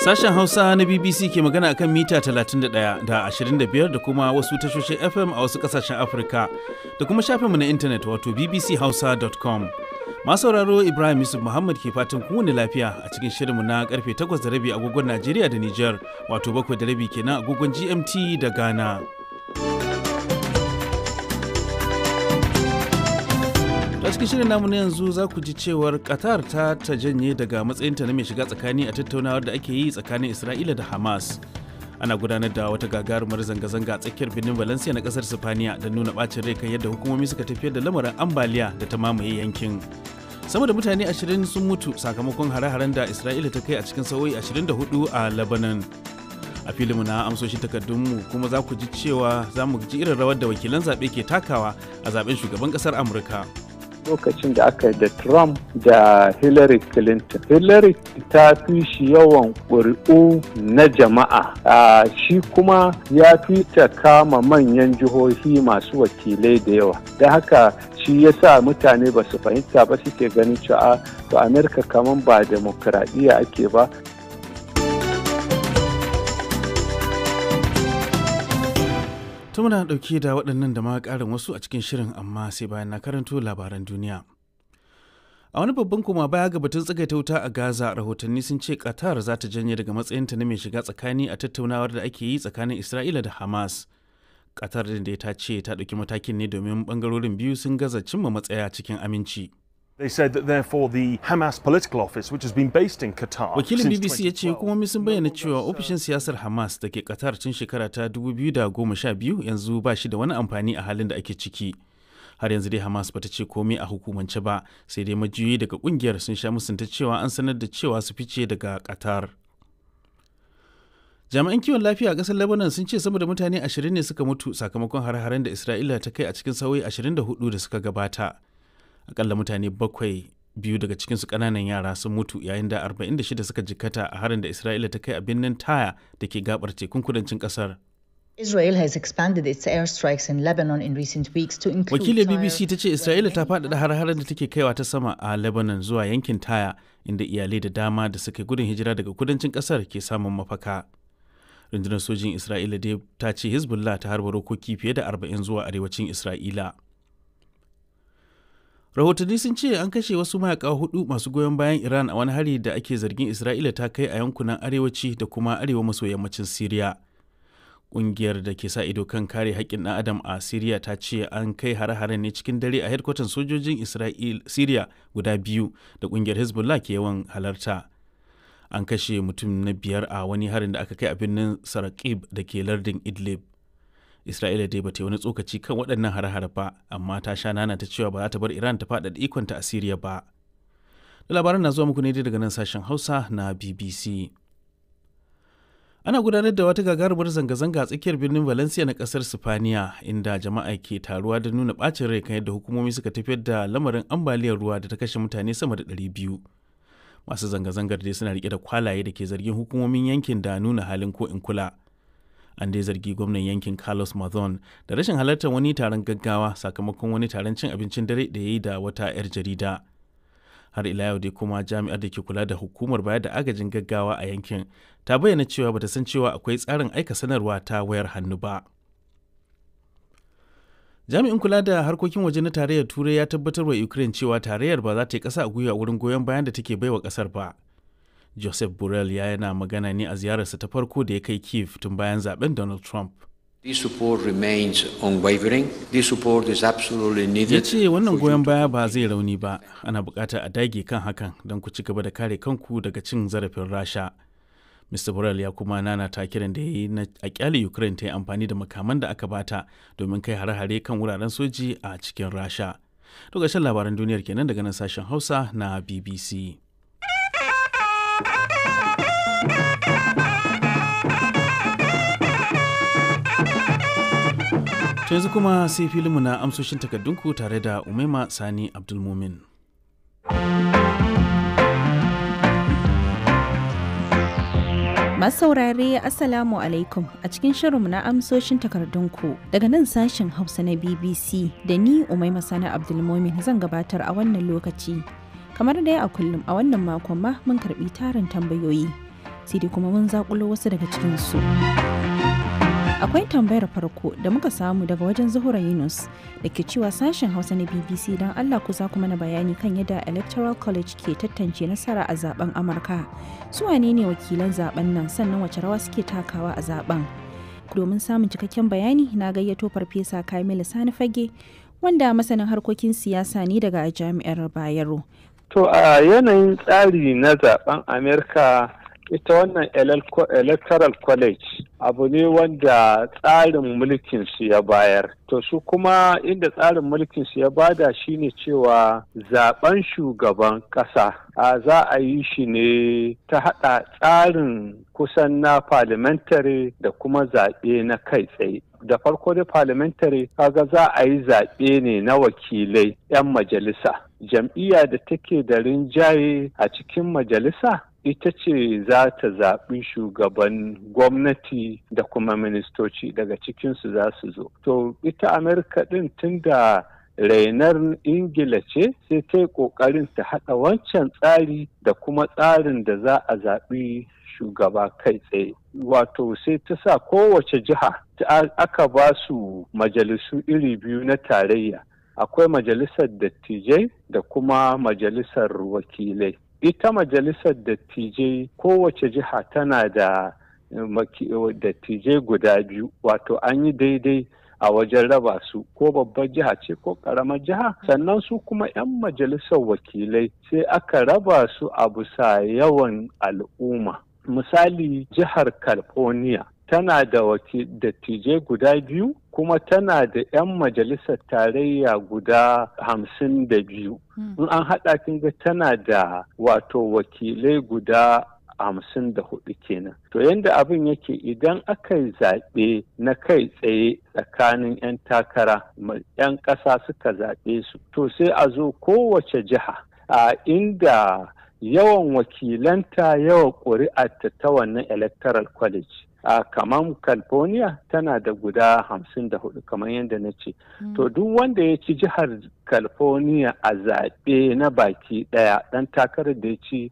Sashen Hausa na BBC ke magana akan mita 31 da 25 da kuma wasu tashoshin FM a wasu kasashen Afirka da kuma shafinmu na intanet wato bbchausa.com. Masu sauraro, Ibrahim Yusuf Muhammad ke fatan kowane lafiya a cikin shirinmu na karfe 8:30 agogon Najeriya da Nijar, wato 7:30 kenan agogon GMT da Ghana. A cikin shirin namu na yanzu za ku ji cewar Qatar ta janye daga matsayinta na mai shiga tsakani a tattaunawar da ake yi tsakanin Isra'ila da Hamas. Ana gudanar da wata gagarumar zanga-zanga a tsakiyar birnin Valencia na kasar Sifaniya don nuna bacin rai kan yadda hukumomi suka tafiyar da lamarin ambaliya da ta mamaye yankin. Sama da mutane 20 sun mutu sakamakon hare-haren da Isra'ila ta kai a cikin sa'o'i 24 a Lebanon. A filinmu na amsoshin takardunmu kuma za ku ji cewa za mu ji irin rawar da wakilan zaɓe ke takawa a zaben shugaban ƙasar Amurka. Lokacin da aka yi da Trump da Hillary Clinton. Hillary ta fi shi yawan ƙuri'u na jama'a, shi kuma ya fi ta kama manyan jihohi masu wakilai da yawa. Da haka shi ya sa mutane ba su fahimta ba, suke ganin cewa to Amerika kamar ba demokradiyya ake ba. To muna ɗauke da waɗannan da ma ƙarin wasu a cikin shirin, amma sai bayan na karanto labaran duniya. A wani babban koma baya ga batun tsagaita wuta a Gaza, rahotanni sun ce Qatar za ta janye daga matsayinta na mai shiga tsakani a tattaunawar da ake yi tsakanin Isra'ila da Hamas. Qatar din da ta ce ta ɗauki matakin ne domin ɓangarorin biyu sun gaza cimma matsaya cikin aminci. They said that therefore the Hamas political office, which has been based in Qatar. Wakilin BBC ya ce hukumomi sun bayyana cewa ofishin siyasar Hamas da ke Qatar tun shekara ta 2012 yanzu ba shi da wani amfani a halin da ake ciki. Har yanzu dai Hamas bata ce komai a hukumance ba, sai dai majiyoyi daga kungiyar sun sha musunta cewa an sanar da cewa su fice daga Qatar. Jami'an kiwon lafiya a ƙasar Lebanon sun ce sama da mutane 20 ne suka mutu sakamakon har-haren da Isra'ila ta kai a cikin sa'o'i 24 da suka gabata. Akalla mutane bakwai, biyu daga cikinsu ƙananan yara, sun mutu yayin da 46 suka jikkata a harin da Isra'ila ta kai a birnin Taya da ke gabar tekun kudancin ƙasar. Israel has expanded its airstrikes in Lebanon in recent weeks to include Wakilin BBC ta ce Isra'ila ta faɗaɗa har-haren da take kaiwa ta sama a Lebanon zuwa yankin Taya, inda iyalai da dama da suka gudun hijira daga kudancin ƙasar ke samun mafaka. Rundunar sojin Isra'ila dai ta ce Hezbollah ta harba rokoki fiye da 40 zuwa arewacin Isra'ila. Rahotanni sun ce an kashe wasu mayaka hudu masu goyon bayan Iran a wani hari da ake zargin Isra'ila ta kai a yankunan arewaci da kuma arewa maso yammacin Siriya. Ƙungiyar da ke sa ido kan kare haƙƙin ɗan adam a Siriya ta ce an kai hare-haren ne cikin dare a hedkwatan sojojin Isra'il Siriya guda biyu da ƙungiyar Hezbollah ke yawan halarta. An kashe mutum na biyar a wani harin da aka kai a birnin Sarakib da ke lardin Idlib. Isra'ila dai bata yi wani tsokaci kan waɗannan hare-hare ba, amma ta sha nana ta cewa ba za ta bar Iran ta faɗaɗa ikonta a Siriya ba. Da labaran na zuwa muku ne daga nan sashen Hausa na BBC. Ana gudanar da wata gagarumar zanga-zanga a tsakiyar birnin Valencia na kasar Sifaniya, inda jama'a ke taruwa don nuna ɓacin rai kan yadda hukumomi suka tafiyar da lamarin ambaliyar ruwa da ta kashe mutane sama da 200. Masu zanga-zangar dai suna rike da kwalaye da ke zargin hukumomin yankin da nuna halin ko in kula. An dai zargi gwamnan yankin Carlos Mazon da rashin halartar wani taron gaggawa sakamakon wani taron cin abincin dare da ya yi da wata 'yar jarida. Har ila yau dai kuma, jami'ar da ke kula da hukumar bayar da agajin gaggawa a yankin ta bayyana cewa bata san cewa akwai tsarin aika sanarwa ta wayar hannu ba. Jami'in kula da harkokin waje na Tarayyar Turai ya tabbatar wa Ukraine cewa tarayyar ba za ta yi kasa a gwiwa wurin goyon bayan da take baiwa kasar ba. Joseph Borrell ya yana magana ne a ziyararsa ta farko da ya kai Kiev tun bayan zaben Donald Trump. This support remains unwavering. This support is absolutely needed. Ya ce wannan goyon baya ba zai rauni ba, ana buƙatar a dage kan hakan don ku ci gaba da kare kanku daga cin zarafin Rasha. Mr. Borrell ya kuma nanata kiran da ya yi na a kyale Ukraine ta yi amfani da makaman da aka bata domin kai hare-hare kan wuraren soji a cikin Rasha. To, ƙarshen labaran duniyar kenan daga nan sashen Hausa na BBC. To yanzu kuma sai filinmu na amsoshin takardunku tare da Umaima Sani Abdulmumin. Masu saurare, Assalamu alaikum, a cikin shirinmu na amsoshin takardunku daga nan sashen Hausa na BBC da ni Umaima Sani Abdulmomin zan gabatar a wannan lokaci. Kamar dai a kullum, a wannan makon ma mun karbi tarin tambayoyi. Sai dai kuma mun zakulo wasu daga cikinsu. Akwai tambayar farko da muka samu daga wajen Zuhura Yunus da ke cewa, sashen Hausa na BBC, don Allah ku za ku mana bayani kan yadda Electoral College ke tantance nasara a zaben Amurka. Su wane ne wakilan zaben nan, sannan wace rawa suke takawa a zaben? Domin samun cikakken bayani, na gayyato Farfesa Kamilu Sani Fage, wanda masanin harkokin siyasa ne daga Jami'ar Bayero. To, a yanayin tsari na zaben Amerika, ita wannan Electoral College abu ne wanda tsarin mulkin su ya bayar. To, su kuma inda tsarin mulkin su ya bada shine cewa zaben shugaban kasa a za a yi shi ne ta hada tsarin kusan na parliamentary da kuma zaɓe na kai tsaye. Da farko da parliamentary, kaga za a yi zaɓe ne na wakilai 'yan majalisa. Jam'iyya da take da rinjaye a cikin majalisa ita ce za ta zaɓi shugaban gwamnati da kuma ministoci daga cikinsu za su zo. To, ita Amerika ɗin, tun da rainar Ingila ce, sai ta yi ƙoƙarin ta haɗa wancan tsari da kuma tsarin da za a zaɓi shugaba kai tsaye. Wato sai ta sa kowace jiha aka ba su majalisu iri biyu na tarayya. Akwai majalisar dattijai da kuma majalisar wakilai. Ita majalisar dattijai, kowace jiha tana da dattijai guda biyu, wato an yi daidai a wajen raba su, ko babbar jiha ce ko karamar jiha. Sannan su kuma 'yan majalisar wakilai sai aka raba su a bisa yawan al'umma. Misali, jihar California tana da dattijai guda biyu kuma tana da 'yan majalisar tarayya guda 52. In an haɗa, kin ga tana da wato wakilai guda 54 kenan. To, yadda abin yake, idan aka yi zaɓe na kai tsaye tsakanin 'yan takara, 'yan ƙasa suka zaɓe su, to sai a zo kowace jiha a inda yawan wakilanta yawan ƙuri'arta ta wannan Electoral College. A kamar California tana da guda 54 kamar yadda na ce. To, duk wanda ya ci jihar California a zaɓe na baki ɗaya, ɗan takarar da ya ci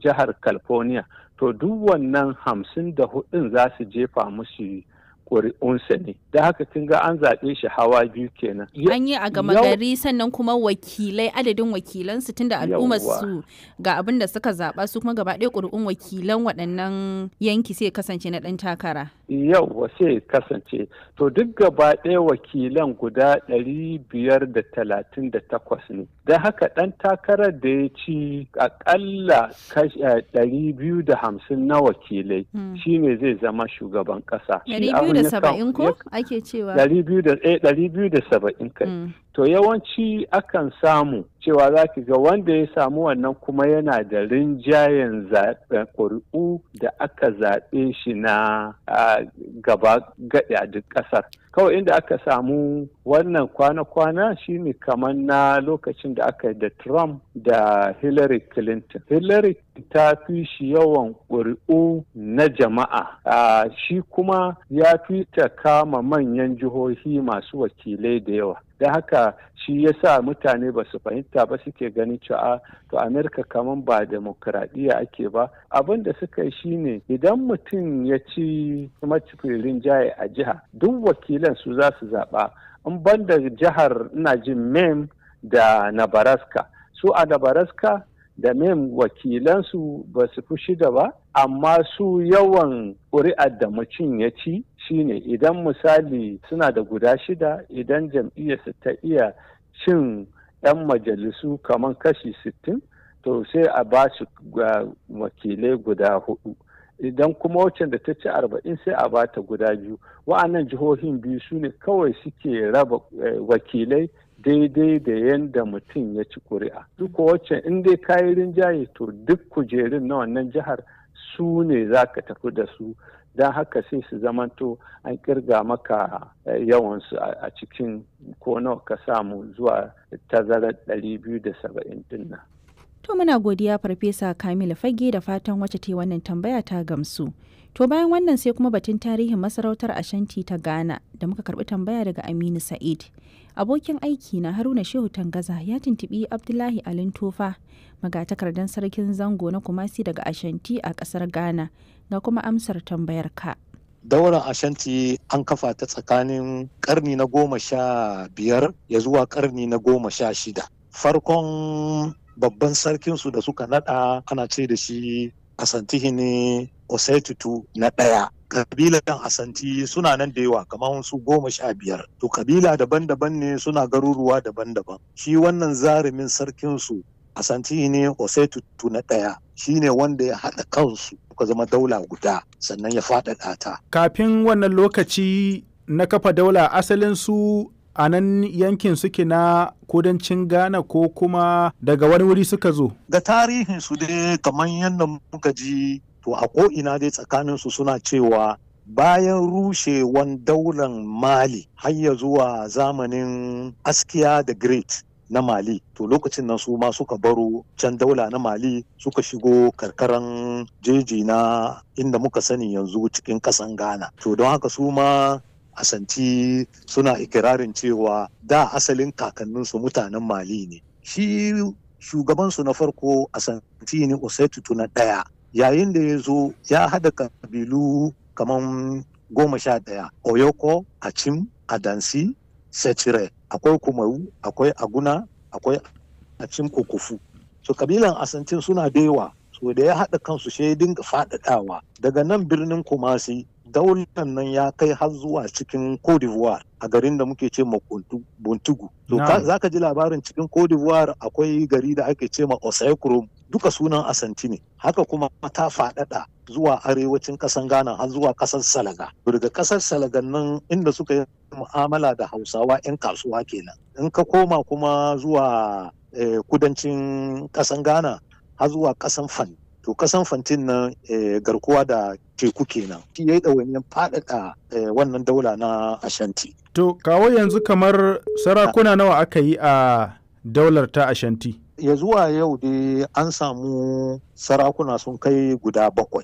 jihar California, to duk wannan 54n za su jefa musu ƙuri'unsa ne. Da haka kin ga an zaɓe shi hawa biyu kenan. An yi a gama gari, sannan kuma wakilai, adadin wakilansu, tunda al'ummar su ga abin da suka zaɓa, su kuma gaba ɗaya ƙuri'un wakilan waɗannan yanki sai kasance na ɗan takara. Yauwa, sai kasance. To, duk gaba ɗaya wakilan guda 538 ne. Don haka ɗan takarar da ya ci aƙalla 250 na wakilai shine zai zama shugaban ƙasa. 270 ko ake cewa? 270 kai. To, yawanci akan samu cewa za ki ga wanda ya samu wannan kuma yana da rinjayen zaɓen ƙuri'u da aka zaɓe shi na gaba gaɗi a duk ƙasar. Kawai inda aka samu wannan kwana-kwana shine kamar na lokacin da aka yi da Trump da Hillary Clinton. Hillary ta fi shi yawan ƙuri'u na jama'a, shi kuma ya fi ta kama manyan jihohi masu wakilai da yawa. Da haka shi ya sa mutane ba su fahimta ba, suke ganin cewa to, Amerika kamar ba demokradiyya ake ba. Abin da suka yi shine, idan mutum ya ci mafi rinjaye a jiha, duk wakilan su za su zaɓa, in banda jihar, ina jin, Maine da Nebraska. Su a Nebraska da Maine wakilansu ba su fi shida ba, amma su yawan ƙuri'ar da mutum ya ci shine, idan misali suna da guda shida, idan jam'iyyarsu ta iya cin 'yan majalisu kamar kashi 60, to sai a ba su wakilai guda hudu. Idan kuma waccan da ta ci 40, sai a ba ta guda biyu. Wa'annan jihohin biyu su ne kawai suke raba wakilai daidai da yadda mutum ya ci ƙuri'a. Duk waccan in dai kayi rinjaye, to duk kujerun na wannan jihar su ne za ka tafi da su. Don haka sai su zamanto an kirga maka yawansu a cikin ko nawa ka samu zuwa tazarar 270 din nan. To muna godiya Farfesa Kamilu Fage da fatan wacce ta yi wannan tambaya ta gamsu. To bayan wannan sai kuma batun tarihin masarautar Ashanti ta Ghana da muka karbi tambaya daga Aminu Sa'id. Abokin aiki na Haruna Shehu Tangaza ya tuntubi Abdullahi Alin Tofa, magatakardan sarkin zango na Kumasi daga Ashanti a kasar Ghana, ga kuma amsar tambayar ka. Daular Ashanti an kafa ta tsakanin karni na 15 ya zuwa karni na 16. Farkon babban sarkinsu da suka nada ana ce da shi Asantihini Osetutu na ɗaya. Kabilan Asanti suna nan da yawa kamar su 15. To kabila daban-daban ne suna garuruwa daban-daban. Shi wannan zarumin sarkinsu Asantihini Osetutu na ɗaya shi ne wanda ya haɗa kansu suka zama daula guda sannan ya faɗaɗa ta. Kafin wannan lokaci na kafa daula asalin su a nan yankin suke na kudancin Ghana ko kuma daga wani wuri suka zo? Ga tarihin su dai kamar yadda muka ji to a ko'ina dai tsakanin su suna cewa bayan rushewan daular Mali har ya zuwa zamanin Askiya the Great na Mali to lokacin nan su ma suka baro can daula na Mali suka shigo karkaran jeji na inda muka sani yanzu cikin kasan Ghana. To don haka su ma Asanti suna ikirarin cewa da asalin kakanninsu mutanen Mali ne. Shi shugabansu na farko Asanti ne Osetutu na ɗaya. Yayin da ya zo ya haɗa kabilu kamar 11 Oyoko, Achim, Adansi, Setire. Akwai Kumaru, akwai Aguna, akwai Achim Kokofu. So kabilan Asantin suna da yawa. So da ya haɗa kansu sai ya dinga faɗaɗawa. Daga nan birnin Kumasi daular nan ya kai har zuwa cikin Cote d'Ivoire a garin da muke ce ma Buntugu. To za ka ji labarin cikin Cote d'Ivoire akwai gari da ake ce ma Osaikrom duka sunan Asanti ne. Haka kuma ta faɗaɗa zuwa arewacin ƙasan Ghana har zuwa ƙasar Salaga. Daga ƙasar Salaga nan inda suka yi mu'amala da Hausawa 'yan kasuwa kenan. In ka koma kuma zuwa kudancin ƙasan Ghana har zuwa ƙasan Fan. To kasan Fantin nan garkuwa da teku kenan. Shi ya yi ɗawainiyar faɗaɗa wannan daula na Ashanti. To kawo yanzu kamar sarakuna nawa aka yi a daular ta Ashanti? Ya zuwa yau dai an samu sarakuna sun kai guda 7.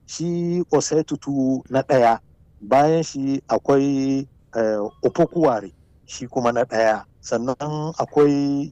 Shi Osetutu na ɗaya, bayan shi akwai Opokuware shi kuma na ɗaya, sannan akwai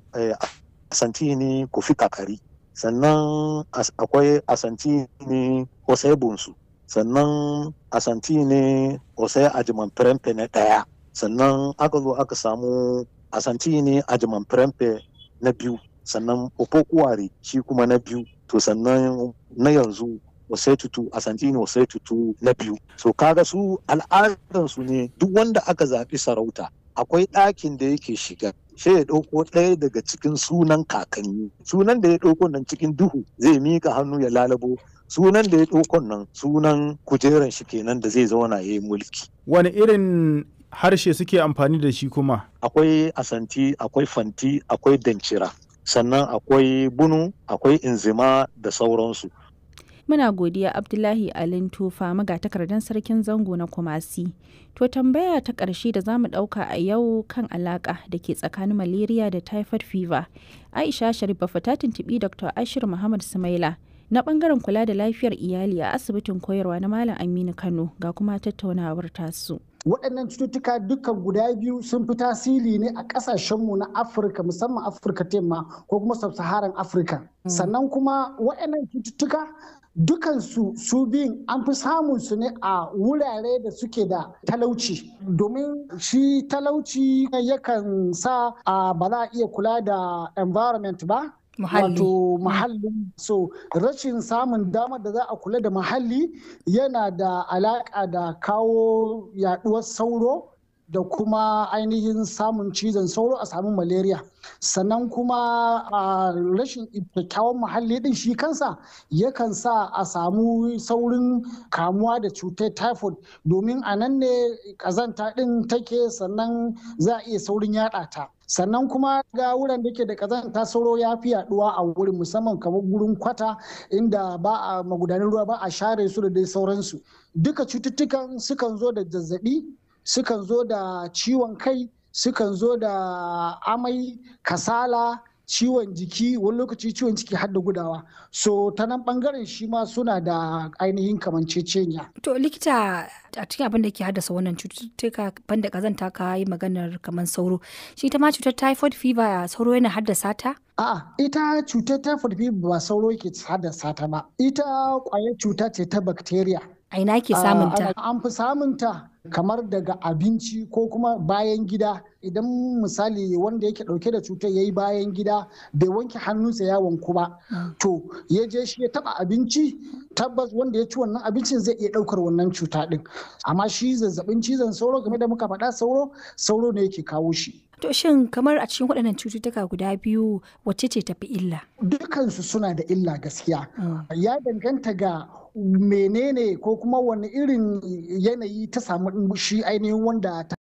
Asantini Kofi Kakari. Sannan akwai Asanti ne Osai Bonsu, sannan Asanti ne Osai Ajiman Prempe na ɗaya, sannan aka zo aka samu Asanti ne Ajiman Prempe na biyu, sannan Opokuware shi kuma na biyu, to sannan na yanzu Osai Tutu, Asanti ne Osai Tutu na biyu. So kaga su al'adansu ne duk wanda aka zaɓi sarauta akwai ɗakin da yake shiga sai ya ɗauko ɗaya daga cikin sunan kakanni, sunan da ya ɗauko nan cikin duhu zai miƙa hannu ya lalabo sunan da ya ɗauko nan, sunan kujeran shi kenan da zai zauna ya yi mulki. Wani irin harshe suke amfani da shi kuma? Akwai Asanti, akwai Fanti, akwai Dancira, sannan akwai Bunu, akwai Inzima da sauransu. Muna godiya Abdullahi Alin Tufa magatakardan sarkin zango na Kumasi. To tambaya ta ƙarshe da zamu ɗauka a yau kan alaƙa da ke tsakanin malaria da typhoid fever. Aisha Sharif ta tuntuɓi Dr. Ashir Muhammad Sumaila na ɓangaren kula da lafiyar iyali a asibitin koyarwa na Malam Aminu Kano ga kuma tattaunawar tasu. Waɗannan cututtuka dukkan guda biyu sun fi tasiri ne a ƙasashenmu na Afirka, musamman Afirka ta Yamma ko kuma sub-Saharan Afirka. Sannan kuma waɗannan cututtuka dukansu su biyun an fi samun su ne a wurare da suke da talauci, domin shi talauci yakan sa ba za a iya kula da environment ba, wato muhallin. So rashin samun damar da za a kula da muhalli yana da alaƙa da kawo yaduwar sauro da kuma ainihin samun cizon sauro a samu malaria. Sannan kuma a rashin kyakkyawan muhalli din shi kansa yakan sa a samu saurin kamuwa da cutar typhoid, domin a nan ne kazanta din take, sannan za a iya saurin yada ta. Sannan kuma ga wurin da ke da kazanta sauro ya fi yaduwa a wurin, musamman kamar gurin kwata inda ba a magudanin ruwa, ba a share su da dai sauransu. Duka cututtukan sukan zo da zazzabi, sukan zo da ciwon kai, sukan zo da amai, kasala. ciwon jiki, wani lokaci ciwon ciki har da gudawa. So ta nan bangaren shi ma suna da ainihin kamanceceniya. To likita, a cikin abin da ke haddasa wannan cututtuka banda kazanta ka yi maganar kamar sauro. Shi ita ma cutar typhoid fever sauro yana haddasa ta? A'a, ita cutar typhoid fever ba sauro yake haddasa ta ba. Ita kwayar cuta ce ta bacteria. A ina ke samun ta? An fi samun ta kamar daga abinci ko kuma bayan gida. Idan misali wanda yake dauke da cutar ya yi bayan gida bai wanke hannunsa ya wanku ba, to ya je shi ya taba abinci, tabbas wanda ya ci wannan abincin zai iya daukar wannan cuta din. Amma shi zazzabin cizon sauro, game da muka faɗa, sauro ne yake kawo shi. To shin kamar a cikin waɗannan cututtuka guda biyu wacce ce tafi illa? Dukansu suna da illa gaskiya. Ya danganta ga menene ko kuma wani irin yanayi ta samu shi ainihin wanda ta